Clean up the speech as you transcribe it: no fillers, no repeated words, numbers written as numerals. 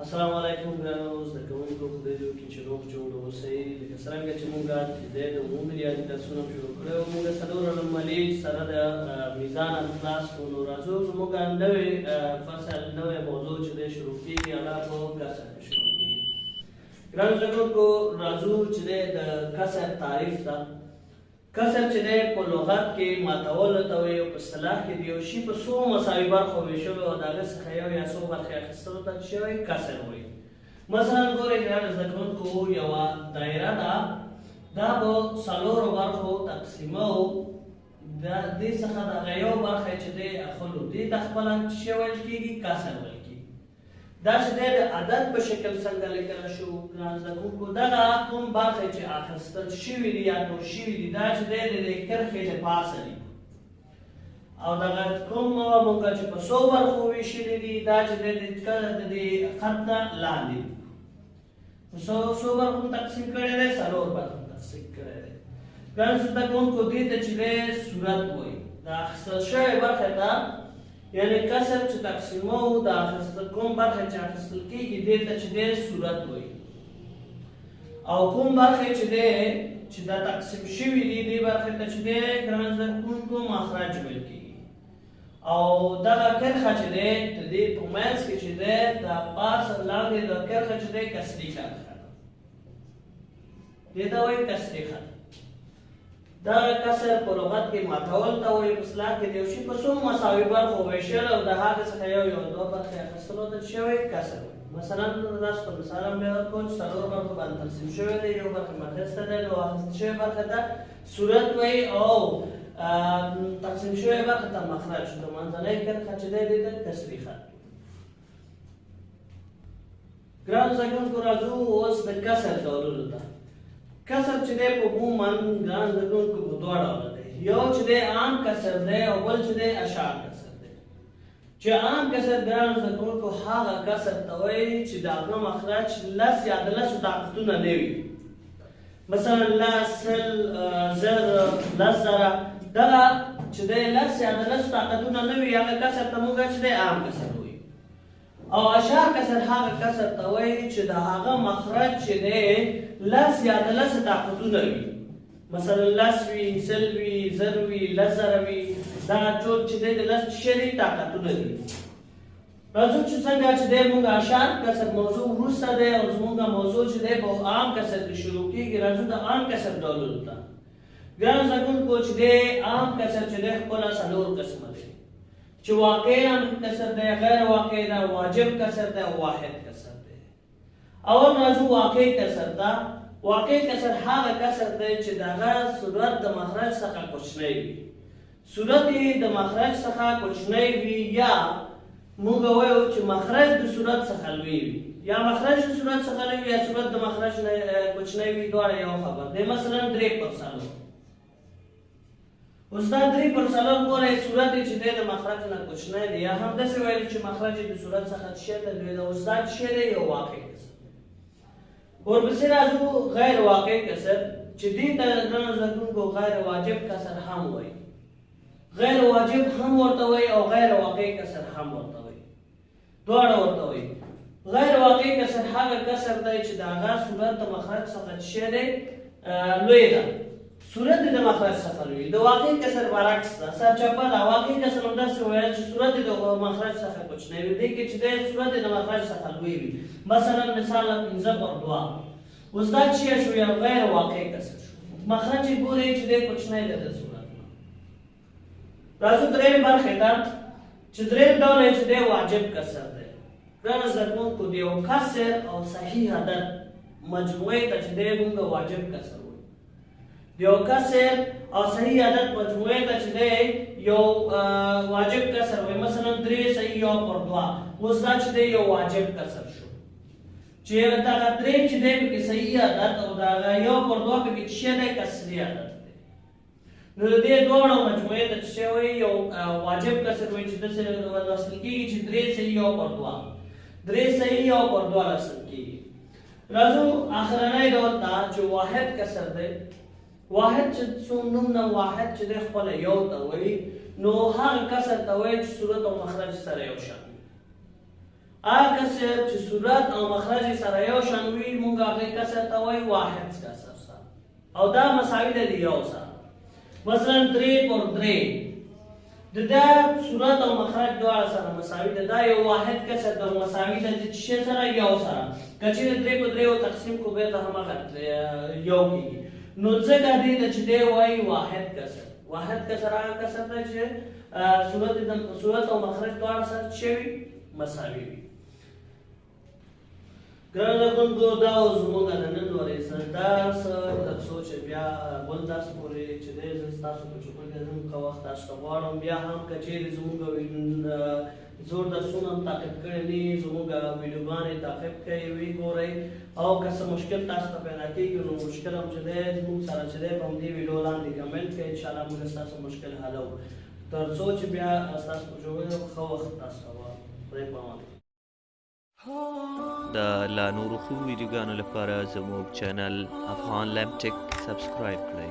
السلام علیکم ګرانو زده کوونکو، خدای دې وکړي چې روغ جوړ اوسئ. لکه څرنګه چې موږ د عمومي ریاضي درسونه شروع کړي وو، موږ څلور ملي سره د میزان هم خلاص کړو. نو راځو زموږ نوی فصل، نوې موضوع چې دی شروع کېږي، هغه په کسر کې شروع کېږي. ګرانو زده کوونکو، راځو چې دی د کسر تعریف ته. کسر چې دی په لغت کې ماتولو ته وایي او په اصطلاح کې د یو شي په څو مساوي برخو ویشلو او د هغه څخه یو یا څو برخې اخیستلو ته چې وایي کسر وایي. مثلا ګورئ ګرانو زده کوونکو، یوه دایره ده، دا په څلورو برخو تقسیموو. د دې څخه دغه یو برخه چې دی اخلو، دې ته خپله څه ویل کېږي؟ کسر ویل کېږي. دا چې دی د عدد په شکل څنګه لیکل شو ګران زده کوونکو، دغه کوم برخې چې اخیستل شوي دي یا تور شوي دي، دا چې دی د دې کرښې د پاسه دي، او دغه کوم موږ چې په څو برخو ویشلي دي، دا چې دی د دې خط نه لاندې دي. په څو برخو تقسیم کړی دی؟ څلور برخو تقسیم کړی دی. ګران زده کوونکو، دې ته چې دی صورت وایي. د اخیستل شوې برخې ته، یعنی کسر چې تقسیموو، د اخیستل کوم برخه چې اخیستل کېږي، دې ته چې دی صورت وایي، او کوم برخې چې دی چې دا تقسیم شوي دي، دې برخې ته چې دی ګران زده کوونکو مخرج ویل کېږي. او دغه کرښه چې دی د دې په منځ کې چې دی د پاس لاندې د کرښه چې دی کسري کرښه ده، دې ته وایي کسري خط. دغه کسر په لغت کې ماتول ته وایي، په اصطلاح کې د یو شي په څو مساوي برخو ویشل او د هغې څخه یو یو دوه برخې اخیستلو ته څه وایي؟ کسر وایي. مثلا تاسو ته مثال هم بیا ورکوم چې څلور برخو باندې تقسیم شوی دی، یو برخه مې اخیسته دی، نو اخیستل شوې برخه ته صورت وایي او تقسیم شوې برخه ته مخرج. د منځنۍ کرښه چې دی دې ته کسري خط. ګرانو زده کوونکو، راځو اوس د کسر ډولونو ته. کسر چې دی په عموماً ګران زده کوونکو په دوه ډوله دی. یو چې دی عام کسر دی او بل چې دی اشعار کسر دی. چې عام کسر ګران زده کوونکو هغه کسر ته وایي چې د هغه مخرج لس یا د لسو طاقتونه نه وي. مثلا لس، سل، زر، 10,000، دغه چې دی لس یا د لسو طاقتونه نه وي، هغه کسر ته موږ چې دی عام کسر وایي. او اشعار کسر هغه کسر ته وایي چې د هغه مخرج چې دی لس یا د لس طاقتونه وي. مثلا لس وي، سل وي، زر وي، 10,000 وي، دا ټول چې دی د لس څه دي طاقتونه دي. راځو چې څنګه چې دی موږ اشعار کسر موضوع وروسته دی او زموږ موضوع چې دی په عام کسر کې شروع کېږي. راځو د عام کسر ډولونو ته. ګران زده کوونکو، چې دی عام کسر چې دی خپله څلور قسمه دی، چې واقع عام کسر دی، غیر واقع دی، واجب کسر دی او واحد کسر دی. اول راځو واقع کسر ته. واقع کسر هغه کسر دی چې د هغه صورت د مخرج څخه کوچنی وي. صورت یې د مخرج څخه کوچنی وي، یا موږ وایو چې مخرج د صورت څخه لوی وي، یا مخرج د صورت څخه لوی وي یا صورت د مخرج نه کوچنی وي، دواړه یو خبر دی. مثلا درې پر څلور. اوس دا درې پر څلور ګورئ، صورت یې چې دی د مخرج نه کوچنی دی، یا هم داسې ویل چې مخرج یې د صورت څخه څه دی لوی دی. اوس دا څه دی؟ یو واقع کسر. ورپسې راځو غیر واقع کسر، چې دې ته ګرانو زده کوونکو غیر واجب کسر هم وایي. غیر واجب هم ورته وایي او غیر واقع کسر هم ورته وایي، دواړه ورته وایي. غیر واقع کسر هغه کسر دی چې د هغه صورت د مخرج څخه څه دی لوی ده، صورت د مخرج څخه لوی. د واقع کسر برعکس ده، سرچپه ده. واقع کسر هم داسې ویل چې صورت د مخرج څخه کوچنی وي، دې کې چې دی صورت د مخرج څخه لوی وي. مثلا مثال پنځه پر دوه. اوس دا چې شو یو غیر واقع کسر شو، مخرج یې ګورئ چې دی کوچنی دی د صورت نه. راځو درېیم برخې ته، چې درېیم ډول یې چې دی واجب کسر دی. ګرانو زده کوونکو، د یو کسر او صحیح عدد مجموعې ته چې دی موږ واجب کسر وایو. د یو کسر او صحیح عدد مجموعې ته چې دی یو واجب کسر وایي. مثلا درې صحیح یو پر دوه. اوس دا چې دی یو واجب کسر شو، چې دغه درې چې دی پکې صحیح عدد او دغه یو پر دوه پکې څه دی کسري عدد دی. نو د دې دواړو مجموعې ته چې وایي یو واجب کسر وایي، چې داسې لوستل کېږي چې درې صحیح یو پر دوه، درې صحیح یو پر دوه لوستل کېږي. راځو اخرنی ډول ته چې واحد کسر دی. واحد چې څوم نوم نه واحد چې دی خپله یو ته وایي، نو هغه کسر ته وایي چې صورت او مخرج سره یو شان وي. هغه کسر چې صورت او مخرج سره یو شان وي، مونږ هغه کسر ته وایو واحد کسر سره، او دا مساوي ده د یو سره. مثلا 3 پر 3، د دا صورت او مخرج دواړه سره مساوي ده، دا یو واحد کسر ده، مساوي ده د څه سره؟ یو سره. که چېرې 3 په 3 تقسیم کو، بیرته هماغه یو کېږي. نو ځکه دې ته چې دی وایي واحد کسر. واحد کسر هغه کسر دی چې صورت او مخرج دواړه سره څه وي؟ مساوي وي. ګران زده کوونکو، دا و زموږ د نن ورځ درس. تر څو چې بیا بل درس پورې چې دی زه ستاسو په چوپړ کې ځم، ښه وخت تاسو ته غواړم. بیا هم که چېرې زموږ زوړ درسونه هم تعقیب کړي نه، زموږ ویډیوګانې تعقیب کړئ، ویې ګورئ، او که څه مشکل تاسو ته پیدا کېږي نو مشکل هم چې دی زموږ سره چې دی په همدې ویډیو لاندې کمنټ کړئ، انشاءالله موږ ستاسو مشکل حلوو. تر څو چې بیا ستاسو په چوپړ، ښه وخت تاسو ته غواړم. خدای په امان. د لا نورو ښو ویډیوګانو لپاره زموږ چینل افغان لیمټیک سبسکرایب کړئ.